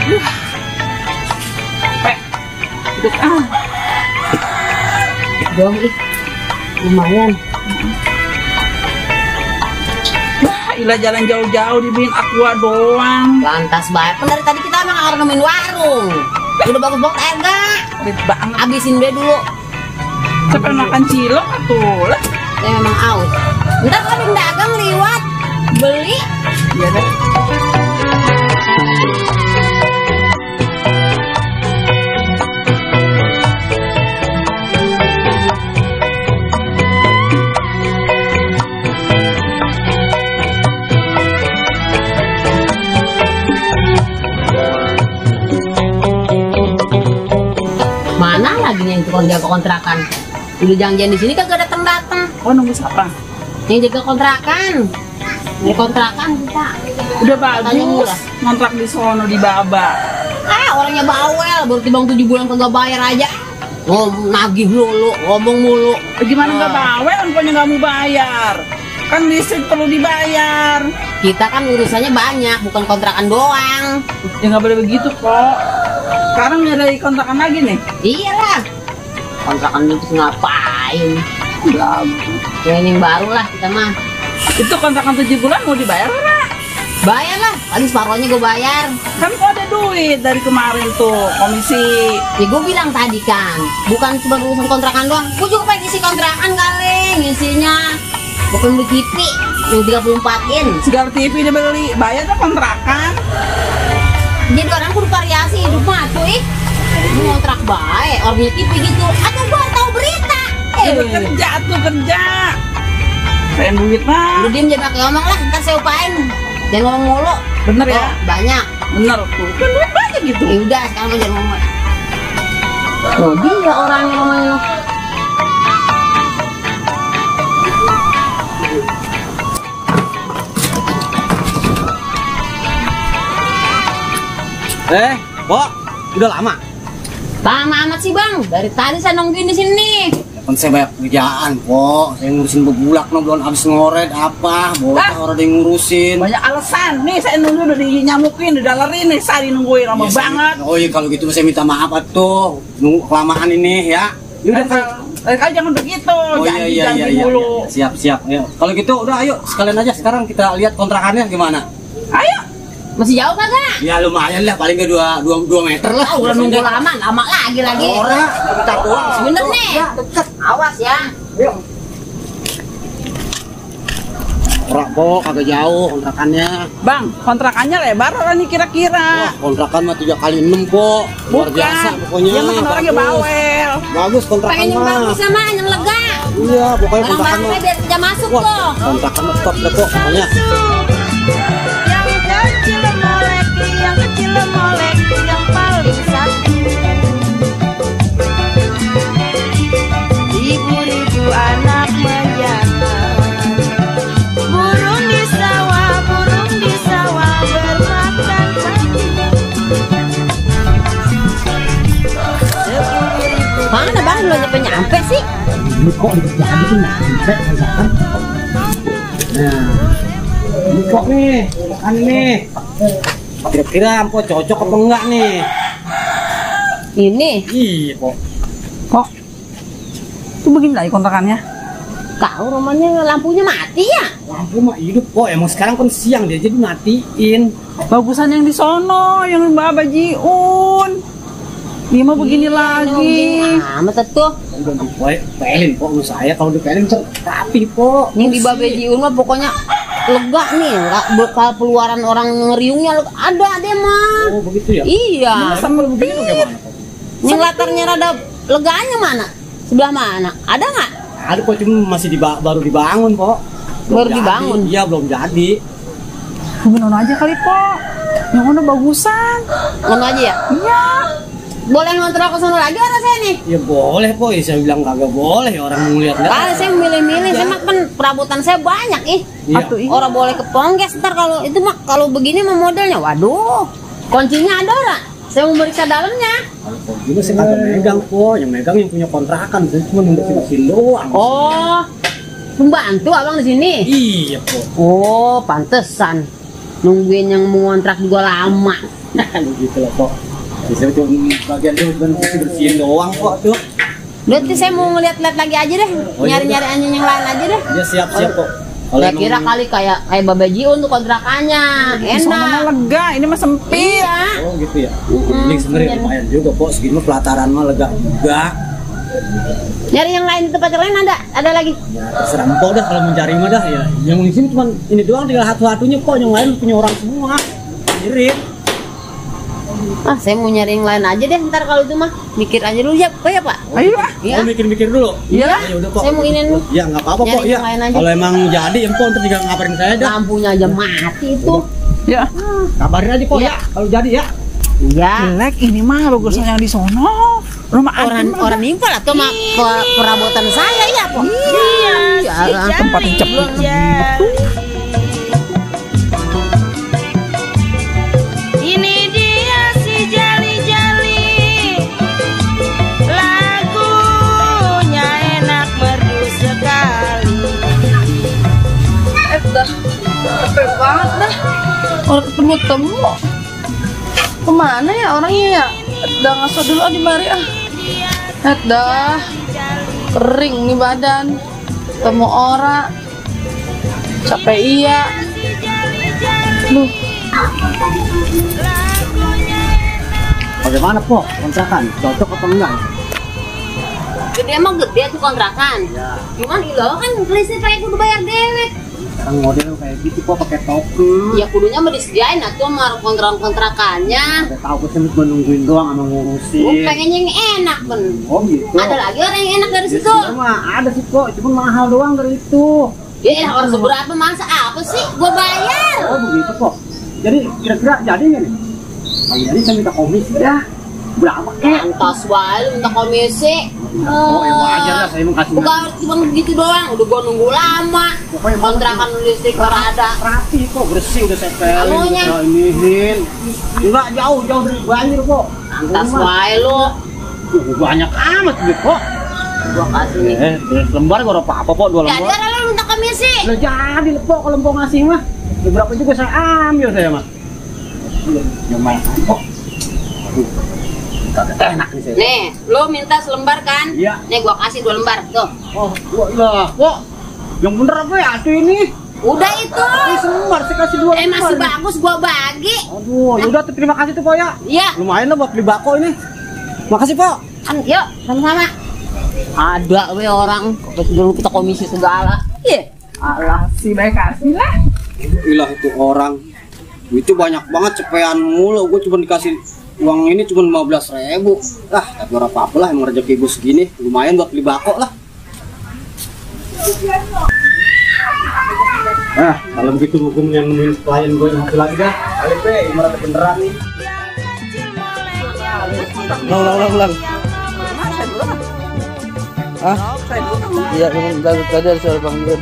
Duduk ah. Dong lumayan. Ilah jalan jauh-jauh dibikin aqua doang. Lantas banget. Kan dari tadi kita emang harus nemuin warung. Udah bagus banget enggak? Pelit banget. Habisin deh dulu. Siapa yang makan cilok atuh lah. Saya memang aus. Ntar kalau ada dagang liwat beli. Iya deh. Mana lagi yang tukang jaga kontrakan? Udah janjian di sini kagak datang. Oh, nunggu siapa? Yang jaga kontrakan. Ini kontrakan kita. Udah Katanya bagus. murah. Ngontrak di sono di Baba. Orangnya bawel, baru timbang 7 bulan kagak bayar aja. Nagih mulu, ngomong mulu. Gimana nggak bawel? Pokoknya nggak mau bayar. Kan listrik perlu dibayar. Kita kan urusannya banyak, bukan kontrakan doang. Ya nggak boleh begitu kok. Sekarang ada kontrakan lagi nih. Iyalah. Kontrakan itu ngapain? Yang baru lah kita mah. Itu kontrakan 7 bulan mau dibayar nggak? Bayar lah, paling separohnya gue bayar. Kan kok ada duit dari kemarin tuh komisi. Ya gue bilang tadi kan, bukan cuma urusan kontrakan doang. Gue juga pengen isi kontrakan kali, ngisinya. Gue pengen beli TV yang 34 in. Segala TV dibeli, bayar tuh kontrakan. Jadi orang kudu variasi hidup mah tuh ih. Gue ngontrak baik, orang punya TV gitu. Atau gue tahu berita. Kerja tuh kerja. Pengen duit mah. Lu diem jangan pakai ngomong lah, ntar saya upain. Jangan ngomong mulu. Bener ya? Banyak. Bener tuh. Kan duit banyak gitu. Ya udah, sekarang mau jangan ngomong. Oh, dia orangnya ngomongnya. Kok udah lama? Lama amat sih bang, dari tadi saya nungguin di sini. Kan saya banyak kerjaan kok, saya ngurusin bebulak no, belum habis ngoret apa, bocah orang yang ngurusin. Banyak alasan. Nih saya nunggu udah dinyamukin, didalerin nih, saya nungguin lama banget. Oh iya kalau gitu saya minta maaf atuh, nunggu kelamaan ini ya. Udah Kalian jangan begitu, oh janji dulu. Siap ya. Kalau gitu udah ayo sekalian aja sekarang kita lihat kontrakannya gimana. Ayo. Masih jauh kagak? Ya lumayan lah, paling ke 2 meter lah. Udah nunggu lama lagi. Orang, bentar doang. Bener nih. Ya, dekat. Awas ya. Yuk. Ora kok agak jauh kontrakannya. Bang, kontrakannya lebar apa nih kira-kira? Wah, kontrakan mah 3 kali 6 kok. Luar biasa pokoknya. Dia makan orangnya bawel. Bagus kontrakan Pengen yang mah. bagus sama yang lega. Iya, pokoknya kontrakan Barang-barangnya mah. biar tidak masuk Wah, tuh. kontrakan mah top deh kok pokoknya. Yang kecil molek yang paling satu. Ribu-ribu anak menjalar. Burung di sawah bermakan padi. Mana bang belum nyampe sih? Ini kok di kerjaan itu sampai kontrakan. Nah, ini kok nih, kontrakan nih. Kira-kira kok cocok apa enggak nih? Ini Iya kok. Kok? Itu begini lagi kontrakannya? kau rumahnya lampunya mati ya? Lampu mah hidup kok, emang sekarang kan siang dia jadi matiin. Bagusan yang di sono, yang Mbak Bajiun. Dia mah begini lagi. Amat tuh. Udah dipelin kok menurut saya, kalau dipelin rapi kok. Ini di Babejiun mah pokoknya lega nih, nggak bakal keluaran orang ngeriungnya ada deh mah. Oh begitu ya? Iya. Sampai begitu gimana kok? Yang latarnya rada leganya mana? Sebelah mana? Ada nggak? Ada kok, cuma masih baru dibangun kok. Baru jadi. dibangun? Iya belum jadi. Hubungin aja kali Pok. Yang mana bagusan? Ngono aja ya? Iya. Boleh ngontrak ke sana lagi orang saya nih? Ya boleh kok, ya saya bilang kagak boleh orang mau lihat. Kali saya milih-milih, saya mah kan perabotan saya banyak Iya. Atuh, iya. Orang boleh ke Pongges ntar kalau itu mah kalau begini mah modelnya, waduh, kuncinya ada ora? Saya mau meriksa dalamnya. Kalau juga saya kagak megang kok, yang megang yang punya kontrakan, saya cuma nunjukin doang. Oh, pembantu abang di sini. Iya kok. Oh, pantesan. Nungguin yang mau kontrak juga lama. Gitu lah kok. Bisa cuma bagian itu bersihin doang kok tuh. Berarti saya mau ngeliat-liat lagi aja deh, nyari-nyari anjing yang lain aja deh. Ya siap-siap kok. Saya kira kali kayak Babe Jiun tuh kontrakannya Sono mah enak. lega, ini mah sempit. Iya. Oh gitu ya. Ini sebenarnya lumayan juga kok. Segini mah pelataran mah lega juga. Nyari yang lain di tempat yang lain ada lagi. Ya terserah empok dah kalau mencari mah dah ya. Yang di sini cuma ini doang tinggal satu-satunya kok. Yang lain punya orang semua. Mirip. Ah, saya mau nyari yang lain aja deh. Ntar kalau itu mah mikir aja dulu ya, Pak ya Pak. Ayo ah. Iya. Oh mikir-mikir dulu. Iya. Ya udah kok. Saya mau inin Ya nggak apa-apa nyari kok ya. yang lain aja. Kalau emang jadi empok ntar tinggal ngabarin saya dah. lampunya aja mati itu. Ya. Kabarin aja kok Iya. ya. Kalau jadi ya. Iya. Jelek ini mah bagusnya yang di sono. Rumah Orang nimpal atau mah perabotan saya ya, Pak. Dia si Ya, tempat Jali cepet. Jali. Ini dia si Jali Jali. Lagunya enak merdu sekali. Dah, capek banget dah. Orang ketemu-temu. Kemana ya orangnya ya? Dah ngaso dulu di mari ah. Dah, kering nih badan. Temu orang. Capek iya. Loh, Bagaimana po kontrakan? Cocok atau enggak? Gede emang gede tuh kontrakan. Ya. Cuman ilo kan listrik kayak kudu bayar dewek. Sekarang model kayak gitu kok pakai token. Ya kudunya mau disediain atuh sama kontrakannya. Udah tahu gue cuma menungguin doang sama ngurusin. Pengennya yang enak kan. Oh gitu. Ada lagi orang yang enak dari Ya, situ. sebenarnya mah ada sih kok, cuma mahal doang dari itu. Ya orang seberapa masa apa sih? Gua bayar. Oh begitu kok. Jadi kira-kira jadi nggak nih? Kalau jadi saya minta komisi dah. Berapa kek? Antas wae lu minta komisi. Oh ya wajar lah, saya mau kasih. Bukan cuma begitu doang, udah gua nunggu lama. Pokoknya Kontrakan listrik baru ada. rapi kok, bersih udah saya pelin, Anunya. udah iniin. Enggak jauh dari banjir kok. Antas wae lu. Banyak amat gitu kok. Gua kasih nih. Lembar gak ada apa-apa kok, 2 Jadi lembar. lu minta komisi. Udah jadi kok kalau mau ngasih mah. Ya, berapa juga saya ambil saya mah. Ya main kok. Aduh. Kagak enak nih saya. Nih, lu minta selembar kan? Iya. Nih gua kasih 2 lembar. Tuh. Oh, lah, kok. Yang bener apa ya tuh ini? Udah itu. Ini selembar saya kasih 2 lembar. Masih nih. bagus gua bagi. Aduh, yaudah tuh terima kasih tuh Pak ya. Iya. Lumayan lah buat beli bako ini. Makasih Pak. Kan yuk, sama-sama. Ada we orang kok dulu kita komisi segala. Iya. Alah, si baik kasih lah. Ilah itu orang. Itu banyak banget cepean mulu. Gue cuma dikasih uang ini cuma 15.000. Ah, tapi ora apa-apa lah, emang rezeki gue segini. Lumayan buat beli bako lah. Ah, kalau begitu gue yang nemuin klien gue yang satu lagi dah. Kali P, gimana beneran nih? Ulang. Ah? Iya, tadi ada suara Bang Jun.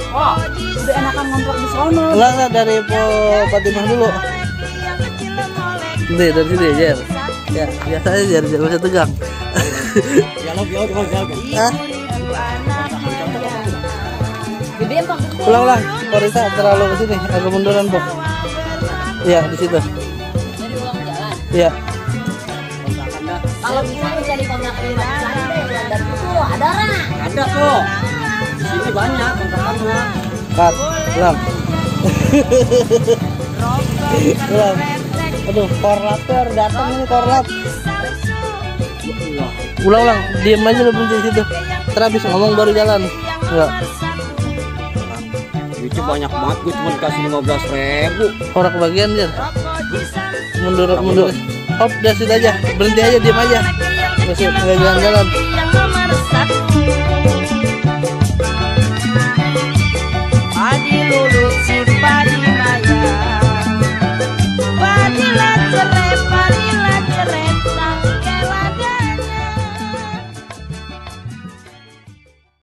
Udah enakan ngontrak di sono. Enggak dari Po Fatimah dulu. Nanti dari sini, Jer. Ya, biasa aja Jer, jangan usah tegang. Ah? Gede Bang. Ulang. Korisa terlalu ke sini, agak munduran, Po. Iya, di situ. Jadi ulang jalan. Iya. Kalau bisa jadi kontrakan di sana dari itu ada orang. Ada kok. Di sini banyak kontrakannya. Cut. Ulang. Ulang. Aduh, korlapnya datang ini korlap. Ulang. Diam aja lu berhenti di situ. Terus ngomong baru jalan. Enggak. Itu banyak banget, gue cuma dikasih 15.000. Orang kebagian Jer. Mundur. Hop, dari situ aja. Berhenti aja, diam aja. Masih nggak jalan-jalan. Yang nomor 1